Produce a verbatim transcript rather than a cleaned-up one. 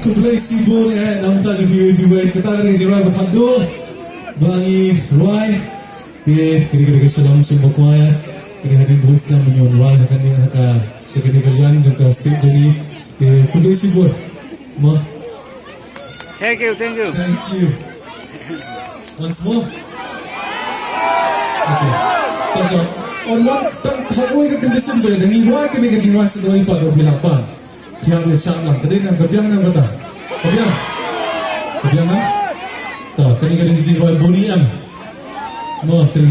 Khublei shibun eh na bynta jong phi iwei pa iwei. Kata ka dei ka jingrwai ba khatduh ba ngi rwai. Te kane ka dei ka shalom shalom ba kwai. Kane hadien bun snem ba ngi wan rwai ha kane ha ka sha kane ka liang jong ka state jong ngi. Te khublei shibun. Mo. Thank you, thank you. Thank you. Once more. Okay. Tang ka, on one, tang, tang wei ka condition ba da ngi rwai kane ka jingrwai sa da wei pat ba phi lah pan. Phi hap ïa shah lang. Ka dei nang ka biang nang kata. Ka biang. Ka biang nang. Ta, kane ka dei ka jingrwai bun ïa. Mo, kane